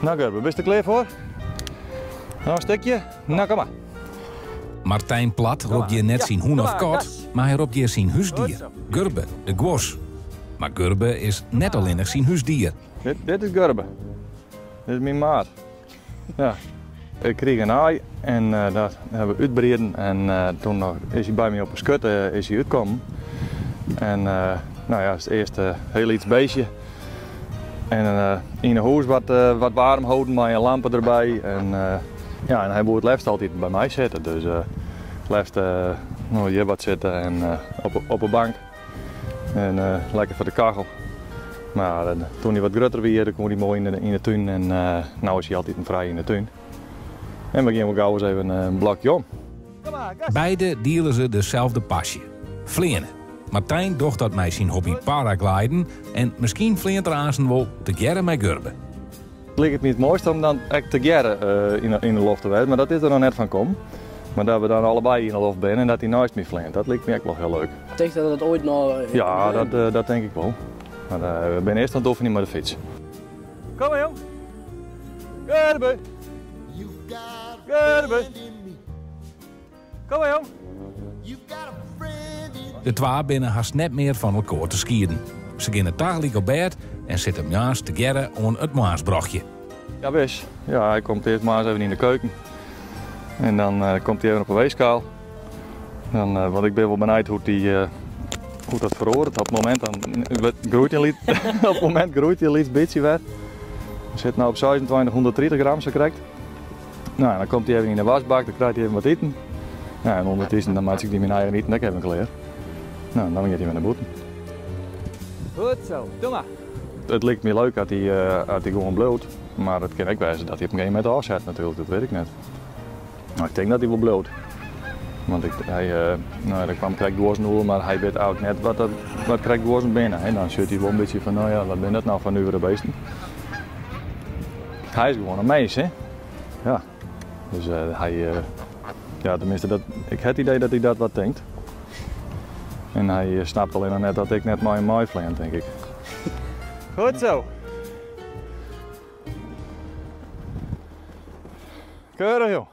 No Gurbe, bist der klear foar? Noch in stikje? No kom mar. Martijn Plat ropt hjir net syn hûn of kat, mar hy ropt hjir syn húsdier, Gurbe, de guos. Mar Gurbe is net allinnich syn húsdier. Dit is Gurbe. Dit is myn maat. Ja. Ik krige in aai en dat hawwe we útbrieden en toen is hy by my op 'e skurte is hy útkommen. En no ja, it earste hiel lyts beestje. En yn 'e hûs wat waarm holden mei in lampe derby. En ja, en hy woe it leafst altyd by my sitte. Dus it leafst no, hjir wat sitte en op 'e bank. En lekker foar de kachel. Mar toen hy wat grutter wie, dan koe hy moai yn de tún en no is hy altyd frij yn de tún. En we gean wol gau ris even in blokje om. Beide diele se deselfde pasje, fleane. Martijn docht dat mei syn hobby paragliden en miskien fleant er aansen wol tegearre mei Gurbe. It liket my it moaiste om dan ek tegearre yn de loft te wêzen, mar dat is der noch net fan kommen. Mar dat we dan allebei yn de loft binne en dat hy neist my fleant, dat liket my ek wol hiel leuk. Tinkst dat dat oait noch Ja, dat tink ik wol. Mar we binne earst oan it oefenjen mei de fyts. Kom mar jong. Gurbe. Gurbe. Kom mar jong. De twa binne hast net mear fan elkoar te skieden. Se geane tagelyk op bêd en sitte moarns tegearre oan it moarnsbrochje. Jawis. Ja, hy komt earst moarns even yn de keuken. En dan komt hy even op de weechskaal. Dan, want ik bin wol benijd hoe't dy, hoe't dat feroaret. Op it momint dan groeit hy op it momint groeit hy in lyts bytsje wer. We sitte no op 2630 gram sa krekt. No, dan komt hy even yn de wasbak, dan krijt hy even wat iten. No, en ûndertusken dan meitsje ik dy myn eigen iten ek even klear. No, dan giet hy wer nei bûten. Goed zo, doe mar. It liket my leuk as hy, as hy gewoan bliuwt, mar it kin ek wêze dat hy op in gegeven momint ôfset natuerlik, dat wit ik net. Mar ik tink dat hy wol bliuwt. Want ik, hy, no, der kwam krekt guozzen oer, mar hy wit eigentlik net wat, dat, wat krekt guozzen binne. Hè. Dan sjocht hy wol in bytsje fan, no ja, wat binne dat no foar nuvere beesten. Hy is gewoan in mins, hè. Ja. Dus hy, ja, tenminste, dat, ik ha it idee dat hy dat wat tinkt. En hy snapt allinne net dat ik net mei him meiflean, tink ik. Goed zo. Keurig, joh.